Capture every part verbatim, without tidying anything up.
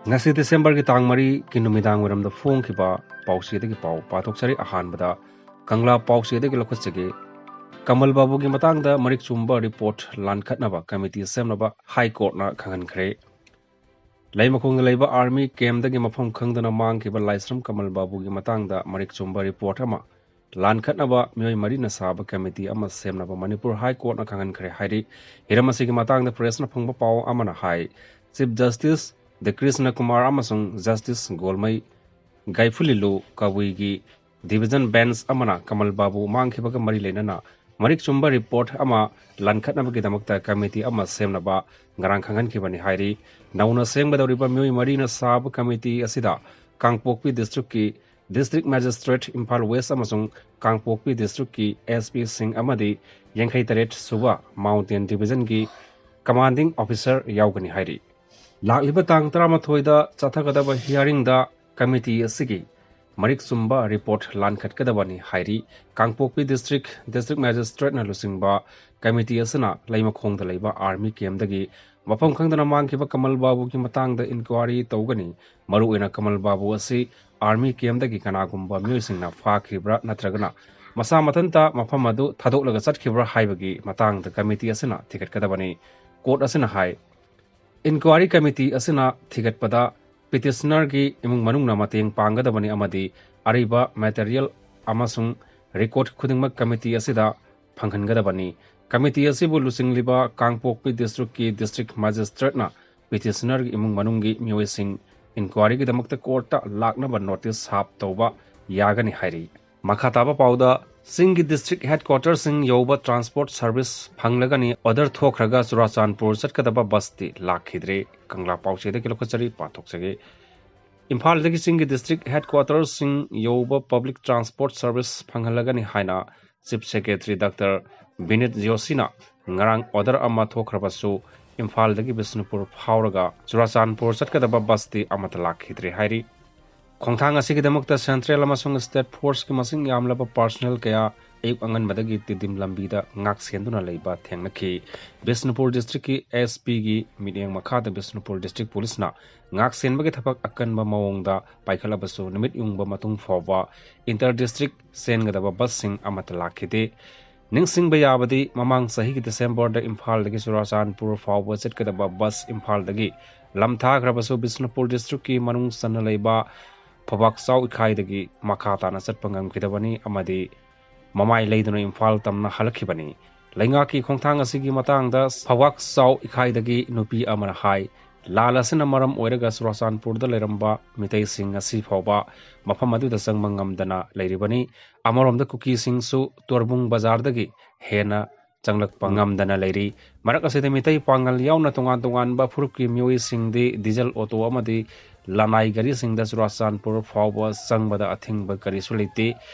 ꯉꯁꯤ ꯗꯤꯁꯦꯝꯕꯔꯒꯤ ꯇꯥꯡ ꯃꯔꯤꯒꯤ ꯅꯨꯃꯤꯗꯥꯡ ꯋꯥꯏꯔꯝꯗ ꯐꯣꯡꯈꯤꯕ ꯄꯥꯎꯆꯦꯗꯒꯤ ꯄꯥꯎ ꯄꯥꯊꯣꯛꯆꯔꯤ꯫ ꯑꯍꯥꯟꯕꯗ ꯀꯪꯂꯥ ꯄꯥꯎꯆꯦꯗꯒꯤ ꯂꯧꯈꯠꯆꯒꯦ꯫ ꯀꯃꯜ ꯕꯥꯕꯨꯒꯤ ꯃꯇꯥꯡꯗ ꯃꯔꯤꯛ ꯆꯨꯝꯕ ꯔꯤꯄꯣꯔꯠ ꯂꯥꯟꯈꯠꯅꯕ ꯀꯃꯤꯇꯤ ꯁꯦꯝꯅꯕ ꯍꯥꯏ ꯀꯣꯔꯠꯅ ꯈꯪꯍꯟꯈ꯭ꯔꯦ꯫ ꯂꯩꯃꯈꯣꯡꯗ ꯂꯩꯕ ꯑꯥꯔꯃꯤ ꯀꯦꯝꯗꯒꯤ ꯃꯐꯝ ꯈꯪꯗꯅ ꯃꯥꯡꯈꯤꯕ ꯂꯥꯏꯁ꯭ꯔꯝ ꯀꯃꯜ ꯕꯥꯕꯨꯒꯤ ꯃꯇꯥꯡꯗ ꯃꯔꯤꯛ ꯆꯨꯝꯕ ꯔꯤꯄꯣꯔꯠ ꯑꯃ ꯂꯥꯟꯈꯠꯅꯕ ꯃꯤꯑꯣꯏ ꯃꯔꯤꯅ ꯁꯥꯕ ꯀꯃꯤꯇꯤ ꯑꯃ ꯁꯦꯝꯅꯕ ꯃꯅꯤꯄꯨꯔ ꯍꯥꯏ ꯀꯣꯔꯠꯅ ꯈꯪꯍꯟꯈ꯭ꯔꯦ ꯍꯥꯏꯔꯤ꯫ ꯍꯤꯔꯝ ꯑꯁꯤꯒꯤ ꯃꯇꯥꯡꯗ ꯄ꯭ꯔꯦꯁꯅ ꯐꯪꯕ ꯄꯥꯎ ꯑꯃꯅ ꯍꯥꯏ, ꯆꯤꯐ ꯖꯁꯇꯤꯁ ꯗꯤ ꯀ꯭ꯔꯤꯁꯅ ꯀꯨꯃꯥꯔ ꯑꯃꯁꯨꯡ ꯖꯁꯇꯤꯁ ꯒꯣꯜꯃꯩ ꯒꯥꯏꯐꯨꯂꯤꯂꯨ ꯀꯕꯨꯏꯒꯤ ꯗꯤꯚꯤꯖꯟ ꯕꯦꯟꯆ ꯑꯃꯅ ꯀꯃꯜ ꯕꯥꯕꯨ ꯃꯥꯡꯈꯤꯕꯒ ꯃꯔꯤ ꯂꯩꯅꯅ ꯃꯔꯤꯛ ꯆꯨꯝꯕ ꯔꯤꯄꯣꯔꯠ ꯑꯃ ꯂꯥꯟꯈꯠꯅꯕꯒꯤꯗꯃꯛꯇ ꯀꯃꯤꯇꯤ ꯑꯃ ꯁꯦꯝꯅꯕ ꯉꯔꯥꯡ ꯈꯪꯍꯟꯈꯤꯕꯅꯤ ꯍꯥꯏꯔꯤ꯫ ꯅꯧꯅ ꯁꯦꯝꯒꯗꯧꯔꯤꯕ ꯃꯤꯑꯣꯏ ꯃꯔꯤꯅ ꯁꯥꯕ ꯀꯃꯤꯇꯤ ꯑꯁꯤꯗ ꯀꯥꯡꯄꯣꯛꯄꯤ ꯗꯤꯁꯇ꯭ꯔꯤꯛꯀꯤ ꯗꯤꯁꯇ꯭ꯔꯤꯛ ꯃꯦꯖꯤꯁꯇ꯭ꯔꯦꯠ ꯏꯝꯐꯥꯜ ꯋꯦꯁ ꯑꯃꯁꯨꯡ ꯀꯥꯡꯄꯣꯛꯄꯤ ꯗꯤꯁꯇ꯭ꯔꯤꯛꯀꯤ ꯑꯦꯁ ꯄꯤꯁꯤꯡ ꯑꯃꯗꯤ ꯌꯥꯡꯈꯩ ꯇꯔꯦꯠ ꯁꯨꯕ ꯃꯥꯎꯟꯇꯦꯟ ꯗꯤꯚꯤꯖꯟꯒꯤ ꯀꯃꯥꯟꯗꯤꯡ ꯑꯣꯐꯤꯁꯥꯔ ꯌꯥꯎꯒꯅꯤ ꯍꯥꯏꯔꯤ꯫ ꯂꯥꯛꯂꯤꯕ ꯇꯥꯡ ꯇꯔꯥꯃꯥꯊꯣꯏꯗ ꯆꯠꯊꯒꯗꯕ ꯍꯤꯌꯥꯔꯤꯡꯗ ꯀꯃꯤꯇꯤ ꯑꯁꯤꯒꯤ ꯃꯔꯤꯛ ꯆꯨꯝꯕ ꯔꯤꯄꯣꯔꯠ ꯂꯥꯟꯈꯠꯀꯗꯕꯅꯤ ꯍꯥꯏꯔꯤ꯫ ꯀꯥꯡꯄꯣꯛꯄꯤ ꯗꯤꯁꯇ꯭ꯔꯤꯛ ꯗꯤꯁꯇ꯭ꯔꯤꯛ ꯃꯦꯖꯤꯁꯇ꯭ꯔꯦꯠꯅ ꯂꯨꯆꯤꯡꯕ ꯀꯃꯤꯇꯤ ꯑꯁꯤꯅ ꯂꯩꯃꯈꯣꯡꯗ ꯂꯩꯕ ꯑꯥꯔꯃꯤ ꯀꯦꯝꯗꯒꯤ ꯃꯐꯝ ꯈꯪꯗꯅ ꯃꯥꯡꯈꯤꯕ ꯀꯃꯜ ꯕꯥꯕꯨꯒꯤ ꯃꯇꯥꯡꯗ ꯏꯟꯀ꯭ꯋꯥꯔꯤ ꯇꯧꯒꯅꯤ꯫ ꯃꯔꯨꯑꯣꯏꯅ ꯀꯃꯜ ꯕꯥꯕꯨ ꯑꯁꯤ ꯑꯥꯔꯃꯤ ꯀꯦꯝꯗꯒꯤ ꯀꯅꯥꯒꯨꯝꯕ ꯃꯤꯑꯣꯏꯁꯤꯡꯅ ꯐꯥꯈꯤꯕ꯭ꯔꯥ ꯅꯠꯇ꯭ꯔꯒꯅ ꯃꯁꯥ ꯃꯊꯟꯇ ꯃꯐꯝ ꯑꯗꯨ ꯊꯥꯗꯣꯛꯂꯒ ꯆꯠꯈꯤꯕ꯭ꯔꯥ ꯍꯥꯏꯕꯒꯤ ꯃꯇꯥꯡꯗ ꯀꯃꯤꯇꯤ ꯑꯁꯤꯅ ꯊꯤꯒꯠꯀꯗꯕꯅꯤ꯫ ꯀꯣꯔꯠ ꯑꯁꯤꯅ ꯍꯥꯏ, ꯏꯟꯀ꯭ꯋꯥꯔꯤ ꯀꯃꯤꯇꯤ ꯑꯁꯤꯅ ꯊꯤꯒꯠꯄꯗ ꯄꯤꯇꯤꯁꯅꯔꯒꯤ ꯏꯃꯨꯡ ꯃꯅꯨꯡꯅ ꯃꯇꯦꯡ ꯄꯥꯡꯒꯗꯕꯅꯤ ꯑꯃꯗꯤ ꯑꯔꯤꯕ ꯃꯦꯇꯔꯤꯌꯦꯜ ꯑꯃꯁꯨꯡ ꯔꯦꯀꯣꯔꯗ ꯈꯨꯗꯤꯡꯃꯛ ꯀꯃꯤꯇꯤ ꯑꯁꯤꯗ ꯐꯪꯍꯟꯒꯗꯕꯅꯤ꯫ ꯀꯃꯤꯇꯤ ꯑꯁꯤꯕꯨ ꯂꯨꯆꯤꯡꯂꯤꯕ ꯀꯥꯡꯄꯣꯛꯄꯤ ꯗꯤꯁꯇ꯭ꯔꯤꯛꯀꯤ ꯗꯤꯁꯇ꯭ꯔꯤꯛ ꯃꯦꯖꯤꯁꯇ꯭ꯔꯦꯠꯅ ꯄꯤꯇꯤꯁꯅꯔꯒꯤ ꯏꯃꯨꯡ ꯃꯅꯨꯡꯒꯤ ꯃꯤꯑꯣꯏꯁꯤꯡ ꯏꯟꯀ꯭ꯋꯥꯔꯤꯒꯤꯗꯃꯛꯇ ꯀꯣꯔꯠꯇ ꯂꯥꯛꯅꯕ ꯅꯣꯇꯤꯁ ꯁꯥꯞ ꯇꯧꯕ ꯌꯥꯒꯅꯤ ꯍꯥꯏꯔꯤ꯫ ꯃꯈꯥ ꯇꯥꯕ ꯄꯥꯎꯗ, ꯆꯤꯡꯒꯤ ꯗꯤꯁꯇ꯭ꯔꯤꯛ ꯍꯦꯗꯀ꯭ꯋꯥꯇꯔꯁꯤꯡ ꯌꯧꯕ ꯇ꯭ꯔꯥꯟꯁꯄꯣꯔꯠ ꯁꯔꯚꯤꯁ ꯐꯪꯂꯒꯅꯤ, ꯑꯣꯔꯗꯔ ꯊꯣꯛꯈ꯭ꯔꯒ ꯆꯨꯔꯥꯆꯥꯟꯄꯨꯔ ꯆꯠꯀꯗꯕ ꯕꯁꯇꯤ ꯂꯥꯛꯈꯤꯗ꯭ꯔꯦ꯫ ꯀꯪꯂꯥ ꯄꯥꯎꯆꯦꯗꯒꯤ ꯂꯧꯈꯠꯆꯔꯤ, ꯄꯥꯊꯣꯛꯆꯒꯦ꯫ ꯏꯝꯐꯥꯜꯗꯒꯤ ꯆꯤꯡꯒꯤ ꯗꯤꯁꯇ꯭ꯔꯤꯛ ꯍꯦꯗꯀ꯭ꯋꯥꯇꯔꯁꯤꯡ ꯌꯧꯕ ꯄꯕ꯭ꯂꯤꯛ ꯇ꯭ꯔꯥꯟꯁꯄꯣꯔꯠ ꯁꯔꯚꯤꯁ ꯐꯪꯍꯜꯂꯒꯅꯤ ꯍꯥꯏꯅ ꯆꯤꯐ ꯁꯦꯀ꯭ꯔꯦꯇꯔꯤ ꯗꯥꯛꯇꯔ ꯕꯤꯅꯤꯠ ꯖꯣꯁꯤꯅ ꯉꯔꯥꯡ ꯑꯣꯔꯗꯔ ꯑꯃ ꯊꯣꯛꯈ꯭ꯔꯕꯁꯨ, ꯏꯝꯐꯥꯜꯗꯒꯤ ꯕꯤꯁꯅꯨꯄꯨꯔ ꯐꯥꯎꯔꯒ ꯆꯨꯔꯥꯆꯥꯟꯄꯨꯔ ꯆꯠꯀꯗꯕ ꯕꯁꯇꯤ ꯑꯃꯠꯇ ꯂꯥꯛꯈꯤꯗ꯭ꯔꯦ ꯍꯥꯏꯔꯤ꯫ ꯈꯣꯡꯊꯥꯡ ꯑꯁꯤꯒꯤꯗꯃꯛꯇ ꯁꯦꯟꯇ꯭ꯔꯦꯜ ꯑꯃꯁꯨꯡ ꯁ꯭ꯇꯦꯠ ꯐꯣꯔꯁꯀꯤ ꯃꯁꯤꯡ ꯌꯥꯝꯂꯕ ꯄꯥꯔꯁꯣꯅꯦꯜ ꯀꯌꯥ ꯑꯌꯨꯛ ꯑꯉꯟꯕꯗꯒꯤ ꯇꯤꯗꯤꯝ ꯂꯝꯕꯤꯗ ꯉꯥꯛ ꯁꯦꯟꯗꯨꯅ ꯂꯩꯕ ꯊꯦꯡꯅꯈꯤ꯫ ꯕꯤꯁꯅꯨꯄꯨꯔ district ꯀꯤ S P ꯒꯤ ꯃꯤꯠꯌꯦꯡ ꯃꯈꯥꯗ ꯕꯤꯁꯅꯨꯄꯨꯔ district police ꯅ ꯉꯥꯛ ꯁꯦꯟꯕꯒꯤ ꯊꯕꯛ ꯑꯀꯟꯕ ꯃꯑꯣꯡꯗ ꯄꯥꯏꯈꯠꯂꯕꯁꯨ, ꯅꯨꯃꯤꯠ ꯌꯨꯡꯕ ꯃꯇꯨꯡ ꯐꯥꯎꯕ inter district ꯆꯦꯟꯒꯗꯕ bus ꯁꯤꯡ ꯑꯃꯠꯇ ꯂꯥꯛꯈꯤꯗꯦ꯫ ꯅꯤꯡꯁꯤꯡꯕ ꯌꯥꯕꯗꯤ, ꯃꯃꯥꯡ ꯆꯍꯤꯒꯤ December ꯗ ꯏꯝꯐꯥꯜꯗꯒꯤ ꯆꯨꯔꯥꯆꯥꯟꯄꯨꯔ ꯐꯥꯎꯕ ꯆꯠꯀꯗꯕ bus ꯏꯝꯐꯥꯜꯗꯒꯤ ꯂꯝꯊꯥꯈ꯭ꯔꯕꯁꯨ, ꯕꯤꯁꯅꯨꯄꯨꯔ district ꯀꯤ ꯃꯅꯨꯡ ꯆꯟꯅ ꯂꯩꯕ ꯐꯧꯕꯥꯛꯆꯥꯎ ꯏꯈꯥꯏꯗꯒꯤ ꯃꯈꯥ ꯇꯥꯅ ꯆꯠꯄ ꯉꯝꯈꯤꯗꯕꯅꯤ ꯑꯃꯗꯤ ꯃꯃꯥꯏ ꯂꯩꯗꯨꯅ ꯏꯝꯐꯥꯜ ꯇꯝꯅ ꯍꯜꯂꯛꯈꯤꯕꯅꯤ꯫ ꯂꯩꯉꯥꯛꯀꯤ ꯈꯣꯡꯊꯥꯡ ꯑꯁꯤꯒꯤ ꯃꯇꯥꯡꯗ ꯐꯧꯕꯥꯛꯆꯥꯎ ꯏꯈꯥꯏꯗꯒꯤ ꯅꯨꯄꯤ ꯑꯃꯅ ꯍꯥꯏ, ꯂꯥꯟ ꯑꯁꯤꯅ ꯃꯔꯝ ꯑꯣꯏꯔꯒ ꯆꯨꯔꯥꯆꯥꯟꯄꯨꯔꯗ ꯂꯩꯔꯝꯕ ꯃꯤꯇꯩꯁꯤꯡ ꯉꯁꯤ ꯐꯥꯎꯕ ꯃꯐꯝ ꯑꯗꯨꯗ ꯆꯪꯕ ꯉꯝꯗꯅ ꯂꯩꯔꯤꯕꯅꯤ꯫ ꯑꯃꯔꯣꯝꯗ ꯀꯨꯀꯤꯁꯤꯡꯁꯨ ꯇꯣꯔꯕꯨꯡ ꯕꯖꯥꯔꯗꯒꯤ ꯍꯦꯟꯅ ꯆꯪꯂꯛꯄ ꯉꯝꯗꯅ ꯂꯩꯔꯤ꯫ ꯃꯔꯛ ꯑꯁꯤꯗ ꯃꯤꯇꯩ ꯄꯥꯡꯒꯜ ꯌꯥꯎꯅ ꯇꯣꯉꯥꯟ ꯇꯣꯉꯥꯟꯕ ꯐꯨꯔꯨꯞꯀꯤ ꯃꯤꯑꯣꯏꯁꯤꯡꯗꯤ ꯗꯤꯖꯜ ꯑꯣꯇꯣ ꯑꯃꯗꯤ ꯂꯅꯥꯏ ꯒꯥꯔꯤꯁꯤꯡꯗ ꯆꯨꯔꯥꯆꯥꯟꯄꯨꯔ ꯐꯥꯎꯕ ꯆꯪꯕꯗ ꯑꯊꯤꯡꯕ ꯀꯔꯤꯁꯨ ꯂꯩꯇꯦ꯫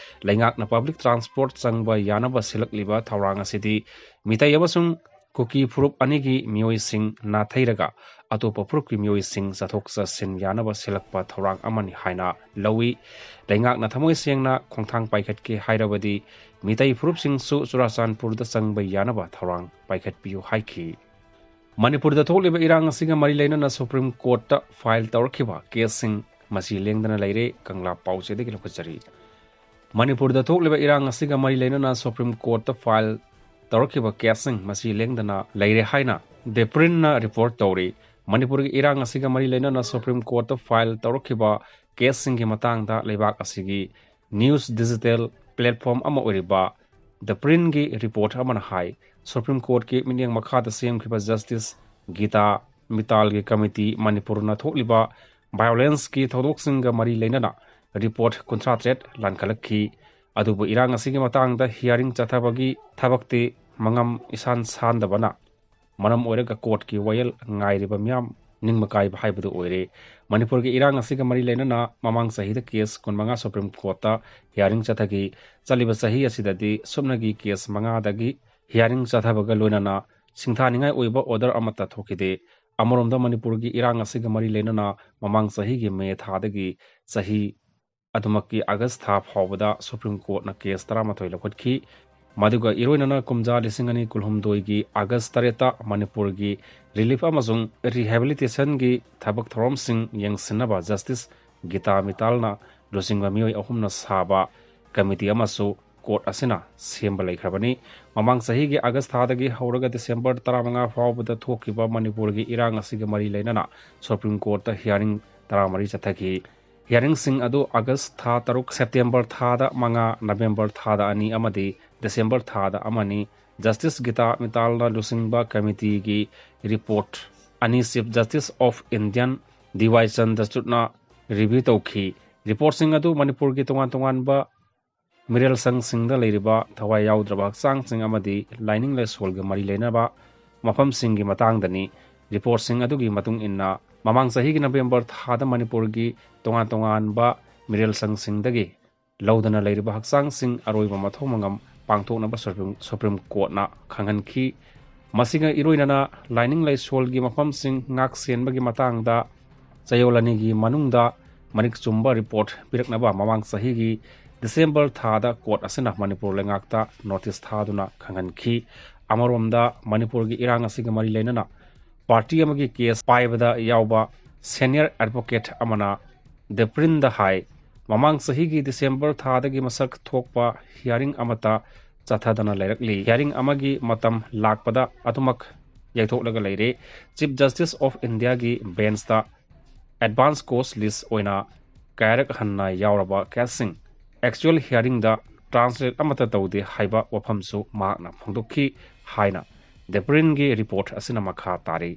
ꯂꯩꯉꯥꯛꯅ public transport ꯆꯪꯕ ꯌꯥꯅꯕ ꯁꯤꯜꯂꯛꯂꯤꯕ ꯊꯧꯔꯥꯡ ꯑꯁꯤꯗꯤ ꯃꯤꯇꯩ ꯑꯃꯁꯨꯡ ꯀꯨꯀꯤ ꯐꯨꯔꯨꯞ ꯑꯅꯤꯒꯤ ꯃꯤꯑꯣꯏꯁꯤꯡ ꯅꯥꯊꯩꯔꯒ ꯑꯇꯣꯞꯄ ꯐꯨꯔꯨꯞꯀꯤ ꯃꯤꯑꯣꯏꯁꯤꯡ ꯆꯠꯊꯣꯛ ꯆꯠꯁꯤꯟ ꯌꯥꯅꯕ ꯁꯤꯜꯂꯛꯄ ꯊꯧꯔꯥꯡ ꯑꯃꯅꯤ ꯍꯥꯏꯅ ꯂꯧꯏ꯫ ꯂꯩꯉꯥꯛꯅ ꯊꯃꯣꯏ ꯁꯦꯡꯅ ꯈꯣꯡꯊꯥꯡ ꯄꯥꯏꯈꯠꯀꯦ ꯍꯥꯏꯔꯕꯗꯤ ꯃꯤꯇꯩ ꯐꯨꯔꯨꯞꯁꯤꯡꯁꯨ ꯆꯨꯔꯥꯆꯥꯟꯄꯨꯔꯗ ꯆꯪꯕ ꯌꯥꯅꯕ ꯊꯧꯔꯥꯡ ꯄꯥꯏꯈꯠꯄꯤꯌꯨ ꯍꯥꯏꯈꯤ꯫ ꯃꯅꯤꯄꯨꯔꯗ ꯊꯣꯛꯂꯤꯕ ꯏꯔꯥꯡ ꯑꯁꯤꯒ ꯃꯔꯤ ꯂꯩꯅꯅ Supreme Court ꯇ file ꯇꯧꯔꯛꯈꯤꯕ case ꯁꯤꯡ ꯃꯁꯤ ꯂꯦꯡꯗꯅ ꯂꯩꯔꯦ꯫ ꯀꯪꯂꯥ ꯄꯥꯎꯆꯦꯗꯒꯤ ꯂꯧꯈꯠꯆꯔꯤ꯫ ꯃꯅꯤꯄꯨꯔꯗ ꯊꯣꯛꯂꯤꯕ ꯏꯔꯥꯡ ꯑꯁꯤꯒ ꯃꯔꯤ ꯂꯩꯅꯅ Supreme Court ꯇ file ꯇꯧꯔꯛꯈꯤꯕ case ꯁꯤꯡ ꯃꯁꯤ ꯂꯦꯡꯗꯅ ꯂꯩꯔꯦ ꯍꯥꯏꯅ The Print ꯅ report ꯇꯧꯔꯤ꯫ ꯃꯅꯤꯄꯨꯔꯒꯤ ꯏꯔꯥꯡ ꯑꯁꯤꯒ ꯃꯔꯤ ꯂꯩꯅꯅ Supreme Court ꯇ file ꯇꯧꯔꯛꯈꯤꯕ case ꯁꯤꯡꯒꯤ ꯃꯇꯥꯡꯗ ꯂꯩꯕꯥꯛ ꯑꯁꯤꯒꯤ news digital platform ꯑꯃ ꯑꯣꯏꯔꯤꯕ The Print ꯀꯤ report ꯑꯃꯅ ꯍꯥꯏ, Supreme Court ꯀꯤ ꯃꯤꯠꯌꯦꯡ ꯃꯈꯥꯗ ꯁꯦꯝꯈꯤꯕ Justice ꯒꯤꯇꯥ ꯃꯤꯇꯥꯜꯒꯤ committee ꯃꯅꯤꯄꯨꯔꯅ ꯊꯣꯛꯂꯤꯕ violence ꯀꯤ ꯊꯧꯗꯣꯛꯁꯤꯡꯒ ꯃꯔꯤ ꯂꯩꯅꯅ report ꯀꯨꯟꯊ꯭ꯔꯥ ꯇꯔꯦꯠ ꯂꯥꯟꯈꯠꯂꯛꯈꯤ꯫ ꯑꯗꯨꯕꯨ ꯏꯔꯥꯡ ꯑꯁꯤꯒꯤ ꯃꯇꯥꯡꯗ hearing ꯆꯠꯊꯕꯒꯤ ꯊꯕꯛꯇꯤ ꯃꯉꯝ ꯏꯁꯥꯟ ꯁꯥꯟꯗꯕꯅ ꯃꯔꯝ ꯑꯣꯏꯔꯒ court ꯀꯤ ꯋꯥꯌꯦꯜ ꯉꯥꯏꯔꯤꯕ ꯃꯤꯌꯥꯝ ꯅꯤꯡꯕ ꯀꯥꯏꯕ ꯍꯥꯏꯕꯗꯨ ꯑꯣꯏꯔꯦ꯫ ꯃꯅꯤꯄꯨꯔꯒꯤ ꯏꯔꯥꯡ ꯑꯁꯤꯒ ꯃꯔꯤ ꯂꯩꯅꯅ ꯃꯃꯥꯡ ꯆꯍꯤꯗ case ꯀꯨꯟꯃꯉꯥ Supreme Court ꯇ hearing ꯆꯠꯊꯈꯤ꯫ ꯆꯠꯂꯤꯕ ꯆꯍꯤ ꯑꯁꯤꯗꯗꯤ ꯁꯨꯞꯅꯒꯤ case ꯃꯉꯥꯗꯒꯤ hearing ꯆꯠꯊꯕꯒ ꯂꯣꯏꯅꯅ ꯁꯤꯡꯊꯥꯅꯤꯡꯉꯥꯏ ꯑꯣꯏꯕ order ꯑꯃꯠꯇ ꯊꯣꯛꯈꯤꯗꯦ꯫ ꯑꯃꯔꯣꯝꯗ ꯃꯅꯤꯄꯨꯔꯒꯤ ꯏꯔꯥꯡ ꯑꯁꯤꯒ ꯃꯔꯤ ꯂꯩꯅꯅ ꯃꯃꯥꯡ ꯆꯍꯤꯒꯤ May ꯊꯥꯗꯒꯤ ꯆꯍꯤ ꯑꯗꯨꯃꯛꯀꯤ ꯑꯥꯒꯁ ꯊꯥ ꯐꯥꯎꯕꯗ ꯁꯨꯄ꯭ꯔꯤꯝ ꯀꯣꯔꯠꯅ ꯀꯦꯁ ꯇꯔꯥꯃꯥꯊꯣꯏ ꯂꯧꯈꯠꯈꯤ꯫ ꯃꯗꯨꯒ ꯏꯔꯣꯏꯅꯅ ꯀꯨꯝꯖꯥ ꯂꯤꯁꯤꯡ ꯑꯅꯤ ꯀꯨꯟꯍꯨꯝꯗꯣꯏꯒꯤ ꯑꯥꯒꯁ ꯇꯔꯦꯠꯇ ꯃꯅꯤꯄꯨꯔꯒꯤ ꯔꯤꯂꯤꯐ ꯑꯃꯁꯨꯡ ꯔꯤꯍꯦꯕꯤꯂꯤꯇꯦꯁꯟꯒꯤ ꯊꯕꯛ ꯊꯧꯔꯝꯁꯤꯡ ꯌꯦꯡꯁꯤꯟꯅꯕ ꯖꯁꯇꯤꯁ ꯒꯤꯇꯥ ꯃꯤꯇꯥꯜꯅ ꯂꯨꯆꯤꯡꯕ ꯃꯤꯑꯣꯏ ꯑꯍꯨꯝꯅ ꯁꯥꯕ ꯀꯃꯤꯇꯤ ꯑꯃꯁꯨ ꯀꯣꯔꯠ ꯑꯁꯤꯅ ꯁꯦꯝꯕ ꯂꯩꯈ꯭ꯔꯕꯅꯤ꯫ ꯃꯃꯥꯡ ꯆꯍꯤꯒꯤ ꯑꯥꯒꯁ ꯊꯥꯗꯒꯤ ꯍꯧꯔꯒ ꯗꯤꯁꯦꯝꯕꯔ ꯇꯔꯥꯃꯉꯥ ꯐꯥꯎꯕꯗ ꯊꯣꯛꯈꯤꯕ ꯃꯅꯤꯄꯨꯔꯒꯤ ꯏꯔꯥꯡ ꯑꯁꯤꯒ ꯃꯔꯤ ꯂꯩꯅꯅ ꯁꯨꯄ꯭ꯔꯤꯝ ꯀꯣꯔꯠꯇ ꯍꯤꯌꯥꯔꯤꯡ ꯇꯔꯥꯃꯔꯤ ꯆꯠꯊꯈꯤ꯫ ꯍꯤꯌꯥꯔꯤꯡꯁꯤꯡ ꯑꯗꯨ ꯑꯥꯒꯁ ꯊꯥ ꯇꯔꯨꯛ, ꯁꯦꯞꯇꯦꯝꯕꯔ ꯊꯥꯗ ꯃꯉꯥ, ꯅꯕꯦꯝꯕꯔ ꯊꯥꯗ ꯑꯅꯤ ꯑꯃꯗꯤ ꯗꯤꯁꯦꯝꯕꯔ ꯊꯥꯗ ꯑꯃꯅꯤ꯫ ꯖꯁꯇꯤꯁ ꯒꯤꯇꯥ ꯃꯤꯇꯥꯜꯅ ꯂꯨꯆꯤꯡꯕ ꯀꯃꯤꯇꯤꯒꯤ ꯔꯤꯄꯣꯔꯠ ꯑꯅꯤ chief justice of Indian D Y ꯆꯟꯗ꯭ꯔꯆꯨꯗꯅ ꯔꯤꯚ꯭ꯌꯨ ꯇꯧꯈꯤ꯫ ꯔꯤꯄꯣꯔꯠꯁꯤꯡ ꯑꯗꯨ ꯃꯅꯤꯄꯨꯔꯒꯤ ꯇꯣꯉꯥꯟ ꯇꯣꯉꯥꯟꯕ ꯃꯤꯔꯦꯜ ꯁꯪꯁꯤꯡꯗ ꯂꯩꯔꯤꯕ ꯊꯋꯥꯏ ꯌꯥꯎꯗ꯭ꯔꯕ ꯍꯛꯆꯥꯡꯁꯤꯡ ꯑꯃꯗꯤ ꯂꯥꯏꯅꯤꯡ ꯂꯥꯏꯁꯣꯜꯒ ꯃꯔꯤ ꯂꯩꯅꯕ ꯃꯐꯝꯁꯤꯡꯒꯤ ꯃꯇꯥꯡꯗꯅꯤ꯫ ꯔꯤꯄꯣꯔꯠꯁꯤꯡ ꯑꯗꯨꯒꯤ ꯃꯇꯨꯡ ꯏꯟꯅ, ꯃꯃꯥꯡ ꯆꯍꯤꯒꯤ ꯅꯕꯦꯝꯕꯔ ꯊꯥꯗ ꯃꯅꯤꯄꯨꯔꯒꯤ ꯇꯣꯉꯥꯟ ꯇꯣꯉꯥꯟꯕ ꯃꯤꯔꯦꯜ ꯁꯪꯁꯤꯡꯗꯒꯤ ꯂꯧꯗꯅ ꯂꯩꯔꯤꯕ ꯍꯛꯆꯥꯡꯁꯤꯡ ꯑꯔꯣꯏꯕ ꯃꯊꯧ ꯃꯉꯝ ꯄꯥꯡꯊꯣꯛꯅꯕ ꯁꯨꯄ꯭ꯔꯤꯝ, ꯁꯨꯄ꯭ꯔꯤꯝ ꯀꯣꯔꯠꯅ ꯈꯪꯍꯟꯈꯤ꯫ ꯃꯁꯤꯒ ꯏꯔꯣꯏꯅꯅ ꯂꯥꯏꯅꯤꯡ ꯂꯥꯏꯁꯣꯜꯒꯤ ꯃꯐꯝꯁꯤꯡ ꯉꯥꯛ ꯁꯦꯟꯕꯒꯤ ꯃꯇꯥꯡꯗ ꯆꯌꯣꯜ ꯑꯅꯤꯒꯤ ꯃꯅꯨꯡꯗ ꯃꯔꯤꯛ ꯆꯨꯝꯕ ꯔꯤꯄꯣꯔꯠ ꯄꯤꯔꯛꯅꯕ ꯃꯃꯥꯡ ꯆꯍꯤꯒꯤ ꯗꯤꯁꯦꯝꯕꯔ ꯊꯥꯗ ꯀꯣꯔꯠ ꯑꯁꯤꯅ ꯃꯅꯤꯄꯨꯔ ꯂꯩꯉꯥꯛꯇ ꯅꯣꯇꯤꯁ ꯊꯥꯗꯨꯅ ꯈꯪꯍꯟꯈꯤ꯫ ꯑꯃꯔꯣꯝꯗ, ꯃꯅꯤꯄꯨꯔꯒꯤ ꯏꯔꯥꯡ ꯑꯁꯤꯒ ꯃꯔꯤ ꯂꯩꯅꯅ ꯄꯥꯔꯇꯤ ꯑꯃꯒꯤ ꯀꯦꯁ ꯄꯥꯏꯕꯗ ꯌꯥꯎꯕ ꯁꯦꯅꯤꯌꯔ ꯑꯦꯗꯚꯣꯀꯦꯠ ꯑꯃꯅ ꯗꯦꯄ꯭ꯔꯤꯟꯗ ꯍꯥꯏ, ꯃꯃꯥꯡ ꯆꯍꯤꯒꯤ ꯗꯤꯁꯦꯝꯕꯔ ꯊꯥꯗꯒꯤ ꯃꯁꯛ ꯊꯣꯛꯄ ꯍꯤꯌꯥꯔꯤꯡ ꯑꯃꯠꯇ ꯆꯠꯊꯗꯅ ꯂꯩꯔꯛꯂꯤ꯫ ꯍꯤꯌꯥꯔꯤꯡ ꯑꯃꯒꯤ ꯃꯇꯝ ꯂꯥꯛꯄꯗ ꯑꯗꯨꯃꯛ ꯌꯩꯊꯣꯛꯂꯒ ꯂꯩꯔꯦ꯫ ꯆꯤꯐ ꯖꯁꯇꯤꯁ ꯑꯣꯐ ꯏꯟꯗꯤꯌꯥꯒꯤ ꯕꯦꯟꯁꯇ ꯑꯦꯗꯚꯥꯟꯁ ꯀꯣꯁ ꯂꯤꯁ ꯑꯣꯏꯅ ꯀꯌꯥꯔꯛ ꯍꯟꯅ ꯌꯥꯎꯔꯕ ꯀꯦꯁꯁꯤꯡ ꯑꯦꯛꯆꯨꯑꯦꯜ ꯍꯤꯌꯥꯔꯤꯡꯗ ꯇ꯭ꯔꯥꯟꯁꯂꯦꯠ ꯑꯃꯠꯇ ꯇꯧꯗꯦ ꯍꯥꯏꯕ ꯋꯥꯐꯝꯁꯨ ꯃꯍꯥꯛꯅ ꯐꯣꯡꯗꯣꯛꯈꯤ ꯍꯥꯏꯅ ꯗꯦꯄ꯭ꯔꯤꯟꯒꯤ ꯔꯤꯄꯣꯔꯠ ꯑꯁꯤꯅ ꯃꯈꯥ ꯇꯥꯔꯤ꯫